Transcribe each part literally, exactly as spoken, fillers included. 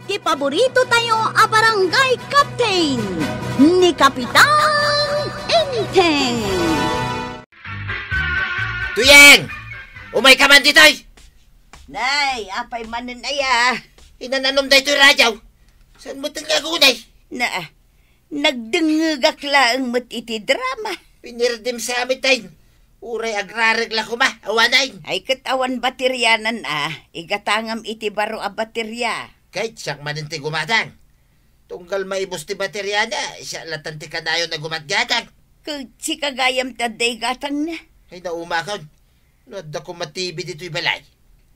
Ti paborito tayo a barangay captain, ni Kapitan Enteng. Tuyang! Umay ka man ditoy! Nay, apay manen aya? Inananum daytoy radyo. Saan mo nga agunay? Na, nagdengngegak laeng met iti drama. Pinirdim sa amin tayo. Uray agrareg la koma, awanay. Ay, ket awan baterianan a, igatangam iti baro a bateria. Kayat siak manen ti gumatang. Tunggal maibus ti bateriana, siak latan ti kanayon a gumatgatang. Ket sika gayam ti adda igatangna. Ay, naumakon. No adda koma T V ditoy balay.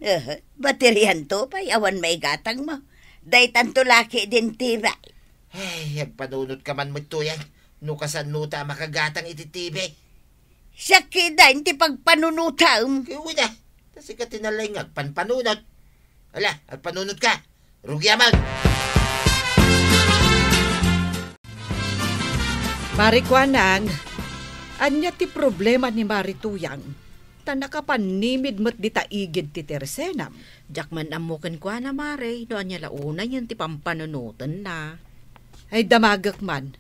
Eh, baterianto pay, awan maigatangmo. Daytanto laki din T V. Ay, agpanunot ka man met Tuyang. No kasano ta a makagatang iti T V. Siak kitaen ti pagpanunotam. Kaya wala. Ta sika ti nalaing nga agpanpanunot. Ala, agpanunot ka. Rugi a man. Mari Kuanang, ania ti problema ni Mari Tuyang? Ta nakapannimid met dita igid ti tersenam. Diak man ammo kenkuana, Mari, no ania la unayen ti pampanunotenna. Ay, damagek man.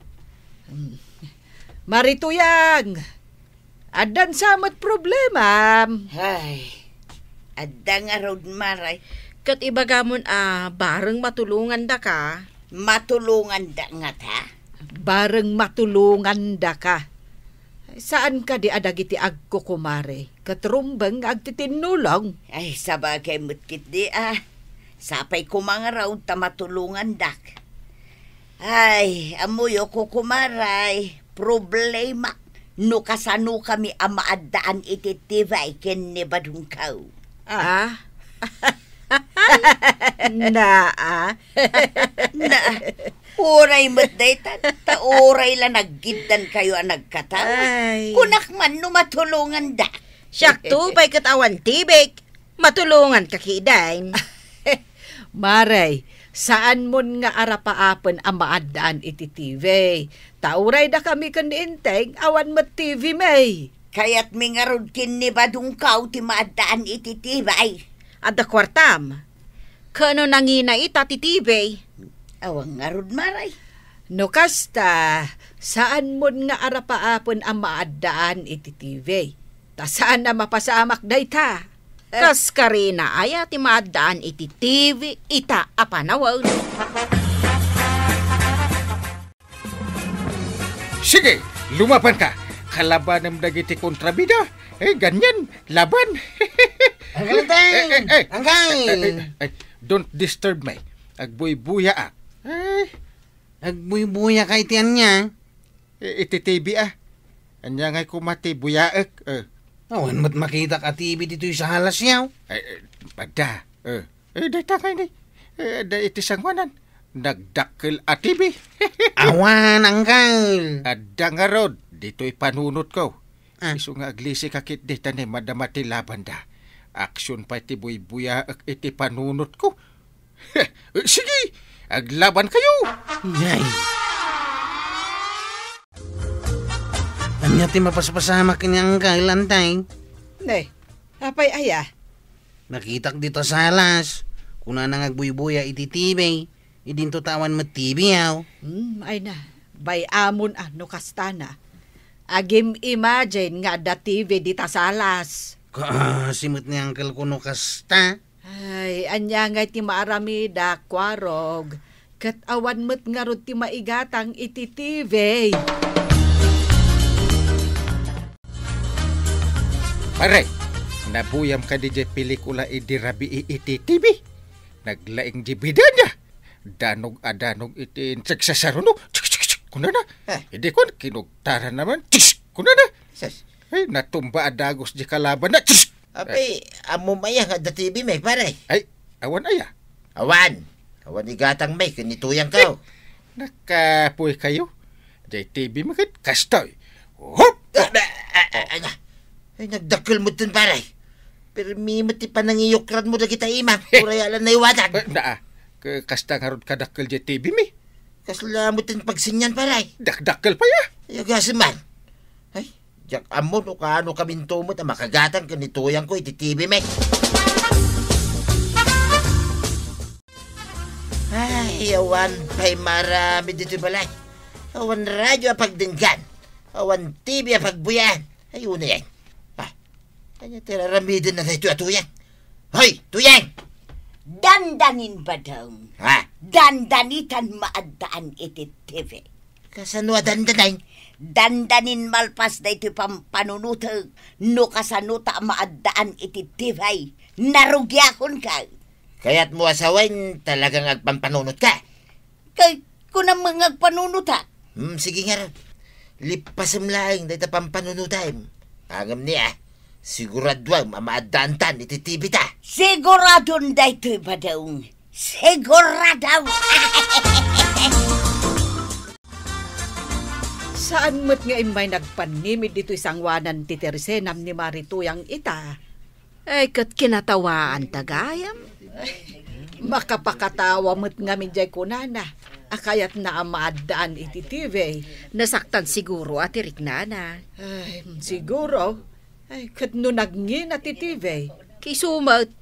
Hmm. Mari Tuyang! Addan sa met problemam. Ay, adda ngarud, Mari. Ket ibagamon a bareng matulongandaka. Matulonganda ngata? Bareng matulongandaka. Saan kadi a dagiti agkukumare ket rumbeng nga agtitinnulong? Ay, sabagay met ketdi a. Sapay koma ngarud ta matulongandak. Ay, ammoyo, kukumaray, problema no kasanokami a maaddaan iti T V ken ni Badungkaw. Ah? Naa. Na, uray met dayta, ta uray la naggiddankayo a nagkatawa. Ay. Kunak man no matulongandak. Siakto pay ket awan T V. Matulonganka kitaen. Mari, saanmon nga arapaapen a maaddaan iti T V. Ta uray dakami ken ni Enteng, awan met T V mi. Kayatmi ngarud ken ni Badungkaw ti maaddaan iti T V. Adda kuartam. Ket no nangina ita ti T V? Awan ngarud, Mari. No kasta, saanmon nga arapaapen a maaddaan iti T V. Ta saan a mapasamak dayta. Kas karina aya ti maaddaan iti T V ita a panawen? Sige, lumaban ka. Kalabanem dagiti kontrabida. Eh, ganyan. Laban. Uncle Enteng! Eh, eh, eh. Uncle! Eh, eh, eh, don't disturb me. Agbuybuyaak. Eh. Agbuybuya ka iti ania? I-, iti T V, ah. Ania ngay koma ti buyaek, eh. Awan met makitak a T V ditoy salas yaw. Eh, eh, adda, eh. Eh, dayta ngay ni. Eh, adda iti sangoanan. Nagdakkel a T V. Awan, Uncle. Adda ngarud, ditoy panunotko. Ah. Isu nga aglisi ka ketdi ta ni madama ti labanda. Aksyon pay ti buybuyaek iti panunotko. Eh, sige, aglabankayo! Nay. Ania ti mapaspasamak ken ni Uncle Enteng? Ne, apay aya? Nakitak dita salas. Kunana nga agbuybuya iti T V. Idinto ta awan met T V, aw. Hmm, ay na. Bay-amon a no kastana. Agim-imagine nga adda T V dita salas. Kaasi met ni Uncle ko no kasta. Ay, ania ngay ti maaramida, kuarog? Ket awan met ngarud ti maigatang iti T V. Pare, nabuyam kadi diay pelikula idi rabii iti T V? Naglaing diay bidana. Danog a danog iti insek sasaruno. Chik, chik, chik, kunana. Eh. Idi kuan, kinugtaran naman. Chik, kunana. Ses. Ay, natumba a dagus diay kalabanna. Chik. Apay, ammom aya nga adda T V mi, pare? Ay, awan aya. Awan. Awan igatang mi, ken ni Tuyang kaw. Nakapuy kayo. Diay T V mi ket kastoy. Hop! Ah, ah, ah, ah, ah. Ay, nagdakkel metten, pare. Permi met ti panangiyukratmo dagita imam. Uray ala naiwadag. Eh, naa. Ka-, kasta ngarud kadakkel diay T V mi. Kasla metten pagsinyan, pare. Dakdakkel pay, ah. Ay, agasem man. Ay, diak ammo no kaano kaminto met a makagatang ken ni Tuyang ko iti T V mi. Ay, awan pay maaramid ditoy balay. Awan radio a pagdenggan. Awan T V a pagbuyaen. Ay, unay. Ah, ania ti aramidenda daytoy a Tuyang? Hoy, Tuyang! Dandanin, Badong. Ha? Dandanitan maaddaan iti T V. Kasano a dandanin? Dandanin malpas daytoy pampanunotek no kasano ta maaddaan iti T V. Narugiakon ka. Kayatmo a sawen talagang agpampanunot ka? Kay, kunam nga agpanunot, ha? Hmm, sige ngarud. Lippasem laeng dayta pampanunotem. Ngem ni, ah, siguraduem a maaddaantan iti T V ta. Siguradon daytoy, Badong. Sigurado! Saan met nga immay nagpannimid ditoy sangoanan ti tersenam ni Mari Tuyang ita? Ay, ket kinatawaan ta gayam. Makapakatawa met ngamin jay kunana a kayatna a maaddaan iti T V. Nasaktan siguro a ti riknana. Ay, siguro. Ay, ket no nagngina ti T V. Kisu met.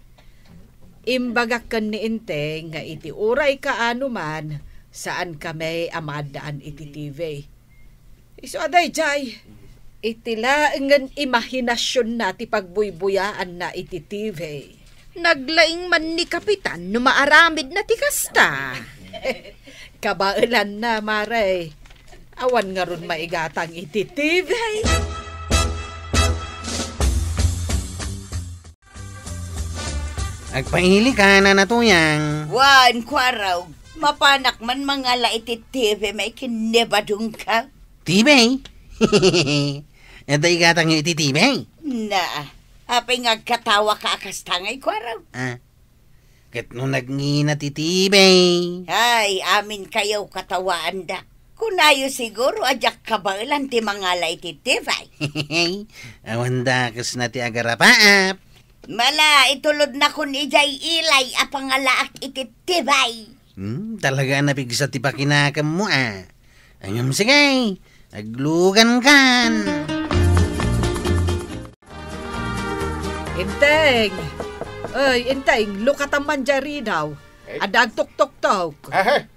Imbagak ken ni Enteng nga iti uray kaano man, saan kami a maaddaan iti T V. Isu a daydiay, iti laengen imahinasionna ti pagbuybuyaanna iti T V. Naglaing man ni Kapitan no maaramidna ti kasta. Kabaelanna, Mare. Awan ngarud maigatang iti T V. Agpaili ka, Nana Tuyang. Wen, Kuarog, mapanak man mangala iti T V met ken ni Badong ka? T V? Adda igatangyo iti T V? Na, apay nga agkatawa ka a kasta ngay, Kuarog? Ah, ket no nagngina ti T V? Ay, amin kayo katawaanda. Kunayo siguro a diak kabaelan ti mangala iti T V. Awan dakesna ti agarapaap. Mala, itulodnakon idiay ilay a pangalaak iti T V. Hmm, talaga a napigsa ti pakinakemmo, a. Ngem sige, aglugankan. Enteng! Ay, Enteng, lukatam man diay ridaw. Eh? Adda agtuktoktok. Aha!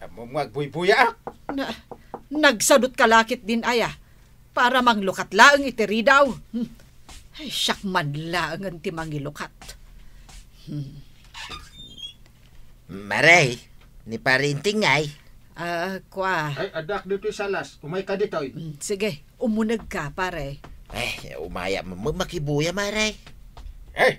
Ammom nga agbuybuyaak. Na, nagsadut ka lakit din aya. Para manglukat laeng iti ridaw. Hmm. Ay, siak man laengen ti mangilukat. Hmm. Mare, ni Pare Enteng ngay. Ah, kua. Ay, addaak ditoy salas. Umayka ditoy. Mm, sige, umunegka, pare. Eh, umayam, ma-, makibuya, mare. Eh,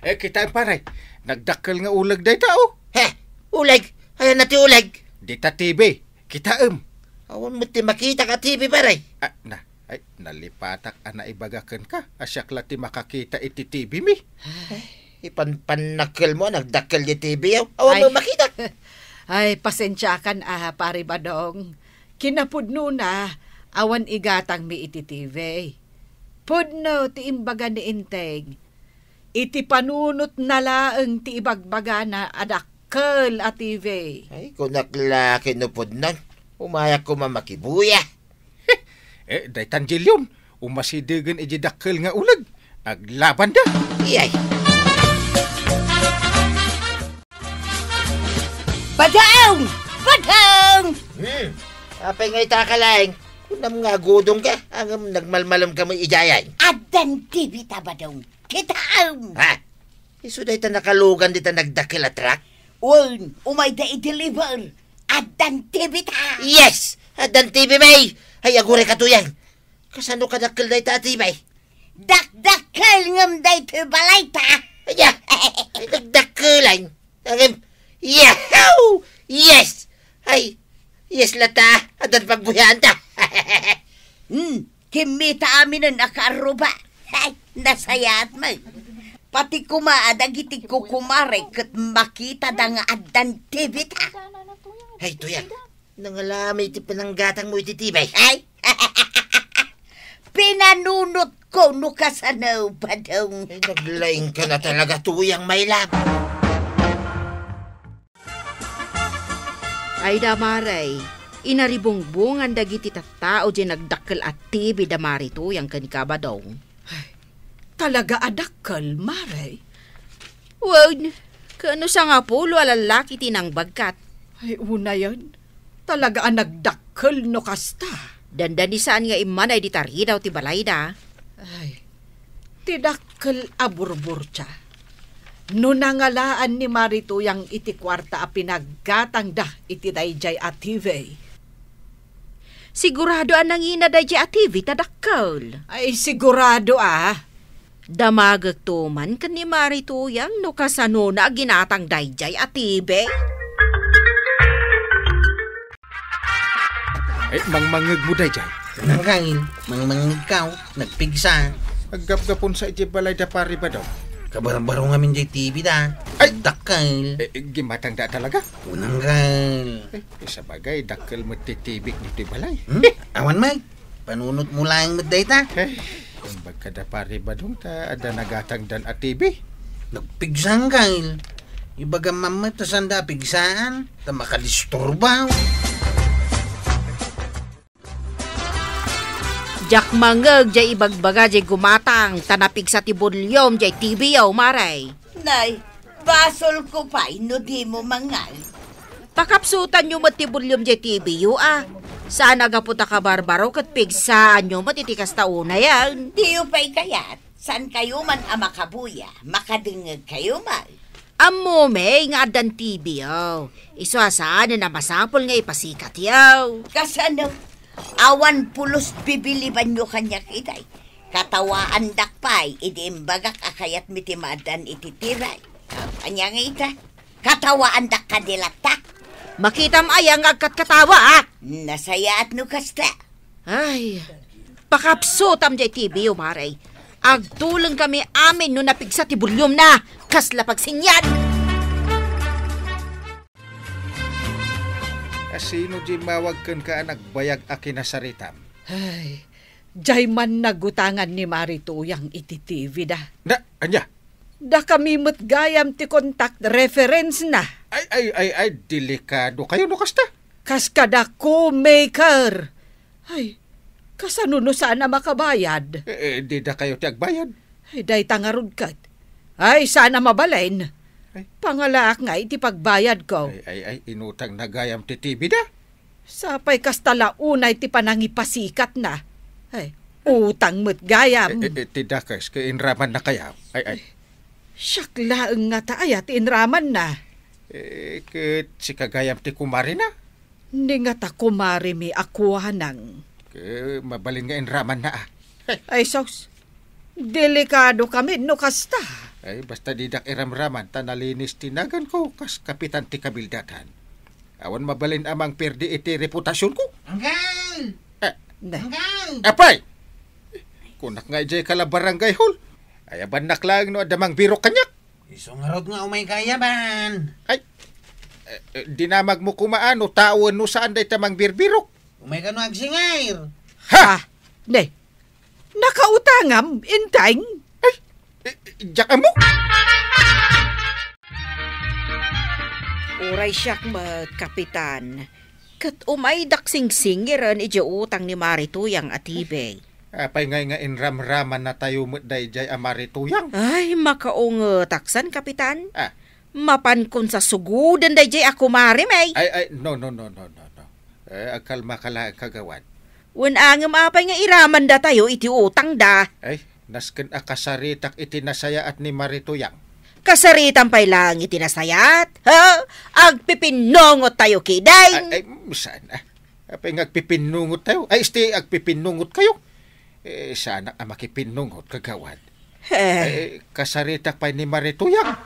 eh, kitaem, pare. Nagdakkel nga uleg dayta, oh. He, uleg? Ayanna ti uleg? Dita T V. Kitaem. Awan met ti makitak a T V, pare. Ah, na. Ay, nalipatak a naibaga kenka a siak la ti makakita iti T V mi. Ay, ipanpannakkelmo a nagdakkel diay T V, aw. Awan met makitak. Ay, pasensiakan a, Pare Badong. Kinapudnona, awan igatangmi iti T V. Pudno ti imbaga ni Enteng. Iti panunotna laeng ti ibagbagana a dakkel a T V. Ay, kunak la ket no pudnon, umayak koma makibuya. Eh, daytan Jillion, umasidegen idiay dakkel nga uleg. Aglabanda. Iyay. Badong! Badong! Hmm. Apay nga ita ka laeng? Kunam nga agudong ka, ngem nagmalmalem ka met idiay. Addan T V ta, Badong. Kitaem! Ha? Isu dayta nakalugan dita nagdakkel a truck? Wen, umayda i-deliver. Addan T V ta. Yes! Addan T V, bay! Ay, aguray ka, Tuyang. Kasano kadakkel dayta a T V? Dakdakkel ngem daytoy balayta. Aya, ay, nagdakkelan. Ngem, yahoo! Yes! Ay, yes latta. Addan pagbuyaanta. Hmm. Kimmita aminen a kaarruba. Ay, nasayaat met. Pati koma a dagiti kukumare ket makitada nga addan T V ta. Ay, Tuyang, nangalami ti pinanggatangmo iti T V. Ay, pinanunotko no kasano, Badong. Ay, naglaing ka na talaga, Tuyang, my love. Ay da, Mare, inaribungbongan dagiti tattao diay nagdakkel a T V da Mari Tuyang ken ni Kabadong. Ay, talaga a dakkel, Mare? Wen, Ket no sangapulo a lallaki ti nangbagkat. Ay, unayen. Talaga a nagdakkel no kasta. Dandani saan nga immanay di taridaw ti balayda. Ay, ti dakkel a burburtia. No nangalaan ni Mari Tuyang iti kuarta a pinaggatangda iti daydiay a T V. Sigurado a nangina daydiay a T V ta dakkel. Ay, sigurado a. Damagekto man ken ni Mari Tuyang no kasanona a ginatang daydiay a T V. Ay, mangmangngegmo daydiay. Nangkail, mangmangngegkaw, nagpigsa. Aggapgapon sa idiay balay da Pari Badong. Kabarbaro ngamin diay T V da. Ay! Dakkel. Eh, eh, gimatang da talaga? Unang kal. Eh, sabagay, dakkel met ti T V ditoy balay. Hmm? Awan met. Panunotmo laeng met dayta. Eh, imbag kada Pari Badong ta adda nagatangdan a T V. Nagpigsa kal. Ibagam man met ta sanda a pigsaan, ta makadisturba. Diak mangngeg diay ibagbaga diay gumatang ta napigsa ti volume diay T V-yo, Mare. Nay, basolko pay no dimo mangngeg. Pakapsutanyo met ti volume diay T V-yo, a. Saan a gapu ta kabarbaro ket pigsaanyo met iti kasta unayen. Diyo pay kayat, saankayo man a makabuya, makadengngegkayo man. Ammom nga addan T V-yo. Isu a saanen a masapul nga ipasikatyo. Kasano? Awan pulos bibilibanyo kaniak itay. Katawaandak pay idi imbagak a kayatmi ti maaddaan iti T V. Ania nga ita? Katawaandak kadi latta? Makitam aya nga agkatkatawaak? Nasayaat no kasta. Ay, pakapsutam diay T V-yo, Mare. Agtuleng kami amin no napigsa ti volume na. Kasla pagsinyan! Asino diay mawag kenka a nagbayag a kinasaritam? Ay, diay man nagutangan ni Mari Tuyang iti T V da. Na, ania? Dakami met gayam ti contact reference na. Ay, ay, ay, ay, delikadokayo no kasta. Kas kada co-maker. Ay, kasano no saan a makabayad? Eh, eh, didakayo ti agbayad. Ay, dayta ngarud ket. Ay, saan a mabalin. Ay. Pangalaak nga iti pagbayadko. Ay, ay, ay, inutang na gayam ti T V da. Sapay kasta la unay ti panangipasikatna. Ay, utang met gayam. Eh, eh, eh, ti dakes, ket inramanna kayam. Ay, ay. Siak laeng ngata aya ti inramanna. Eh, ket sika gayam ti kumarina? Ni ngata kumarimi a kuanang. Ket mabalin nga inramanna, a. Ay, sus. Delikadokamin no kasta. Ay, basta didak iramraman ta nalinis ti naganko kas kapitan ti kabildatan. Awan mabalin a mangperdi iti reputasionko. Anggal! Eh. Ne. Anggal! Apay! Kunak nga idiay kala barangay hall. Ayabannak laeng no adda mangbirok kaniak. Isu ngarud nga umayka, Yaban. Ay, eh, eh, dinamagmo koma no tao wenno saan dayta mangbirbirok. Umayka no agsingair. Ha? Ha? Ne, nakautangam, Enteng? Ay, eh, eh, diak ammo. Uray siak met, Kapitan. Ket umaydak singsingiren idiay utang ni Mari Tuyang a T V. Apay ngay nga inramramannatayo met daydiay a Mari Tuyang? Ay, makaungetak san, Kapitan. Ah. Mapankon sasugoden daydiay a kumarim, ay. Ay, ay, no, no, no, no, no, no. Eh, agkalmaka laeng, Kagawad. Wen angem apay nga iramandatayo iti utangda? Ay, nasken a kasaritak iti nasayaat ni Mari Tuyang. Kasaritam pay laeng iti nasayaat? Ha? Agpipinnungottayo kiden? Ay, ay, saan, ah. Apay nga agpipinnungottayo? Ay, isti agpipinnungotkayo? Eh, saanak a makipinnungot, Kagawad. Eh. Eh, kasaritak pay ni Mari Tuyang.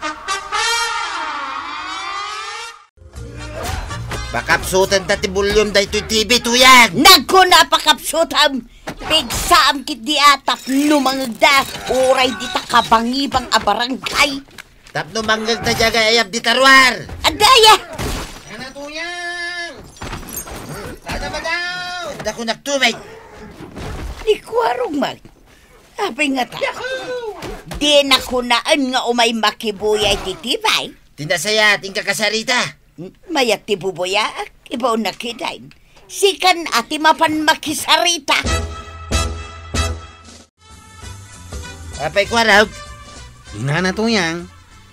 Pakapsutenta ti volume daytoy T V, Tuyang! Nagkuna a pakapsutam! Pigsaam ketdi a tapno mangngegda, uray dita kabangibang a barangay. Tapno mangngegta diay agayayab dita ruar. Adda aya? Ana, Tuyang! Sana ba daw? Adda kunak tubig. Ni kuarog man. Apay ngata? Yahoo! Dina kunaen nga umay makibuya iti T V. Ti nasayaat, inka kasarita. Mayat ti bubuyaak, ibaonnak kiden. Sikan a ti mapan makisarita. Apay kuarog? Inana, Tuyang,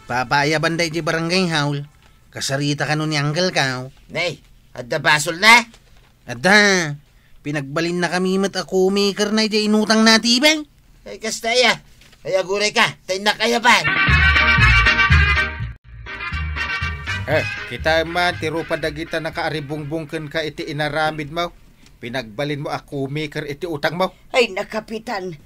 Papaayaban daydiay barangay hall. Kasarita kano ni uncle ko. Nay, adda basolna? Adda. Pinagbalinnakami met a co-maker na idiay inutangna, Tibeng. Ay, kasta aya. Ay, aguray ka. Ta innak ayaban. Eh, kitaem man ti rupa dagita nakaaribungbong kenka iti inaramidmo. Pinagbalinmo a co-maker iti utangmo. Ay, na, Kapitan.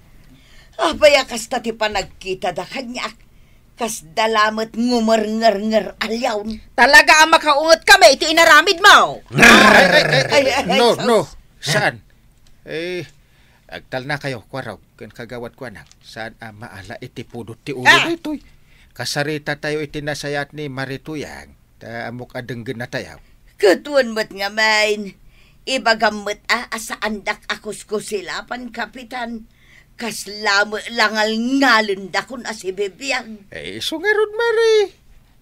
Apay a kasta ti panagkitada kaniak? Kasda la met ngumerngerngeraliaw. Talaga a makaungetkami iti inaramidmo. Ay, ay, ay, ay, ay, no, sus. No. Saan? Eh, agtalnakayo, kuarog, ken kagawad kuanak. Saan a maala iti pudot ti ulo Ah! daytoy? Kasaritatayo iti nasayaat ni Mari Tuyang, ta ammok a denggennatayo. Ket wen met ngamin, ibagam met a, a saandak a kuskusilapan, Kapitan. Kasla met la ngalngalendakon a sibibiag. Eh, isu ngarud, Mari.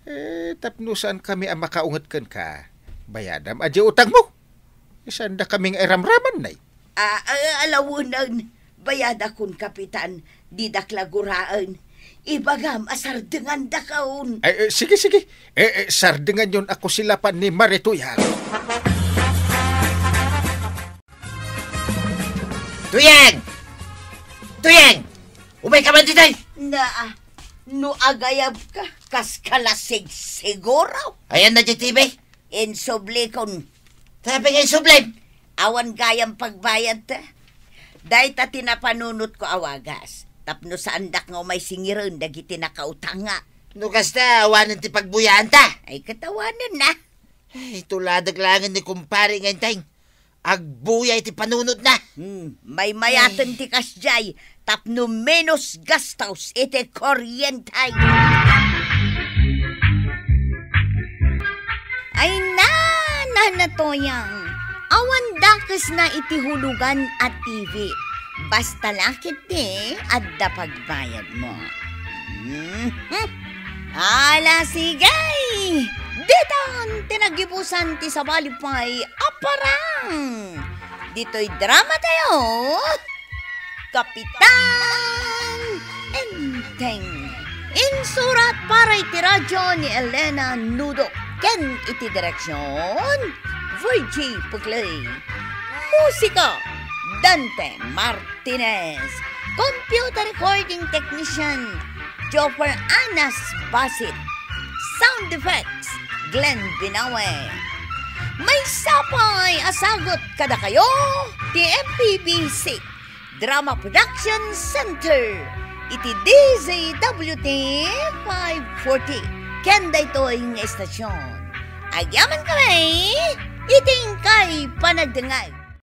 Eh, tapno saankami a makaunget kenka, bayadam a diay utangmo. Saandakami nga iramraman, nay. Ah, ah, alawenen, bayadakon, Kapitan, didak la guraen. Ibagam a sardengandakon. Ay, eh, sige, sige. Eh, eh, sardenganyon a kusilapan ni Mari Tuyang. Tuyang! Tuyang! Umayka man ditoy! Na, no agayabka, kaska la sigsiguro. Ayan na diay T V. Insublikon. Sabi nga insublim? Awan gayam pagbayadta. Dayta ti napanunotko a wagas. Tapno saandak nga umay singiren dagiti nakautanga. No kasta, awanen ti pagbuyaanta. Ay, ket awanen na. Ay, tuladek laengen ni kumpare nga inteng. Agbuya iti panunotna. Hmm, maymayaten Ay. ti kasdiay tapno menos gastos iti kuryente. Ay, na, Nana Tuyang, awan dakesna iti hulugan a T V. Basta la ketdi, adda pagbayadmo. Mhm. Ala, sige! Ditan ti nagibusan ti sabali pay a parang. Ditoy drama tayo, Kapitan Enteng. Insurat para iti radyo ni Elena Nudo ken iti direksyon, Virgie Pugley. Musika, Dante Martin. Martinez. Computer recording technician, Joffer Anas Basit. Sound effects, Glenn Binawe. Maysa pay a sagut kadakayo ti M P B C Drama Production Center iti D Z W T five forty ken daytoy nga istasyon. Agyamankami iti inkay panagdengngeg.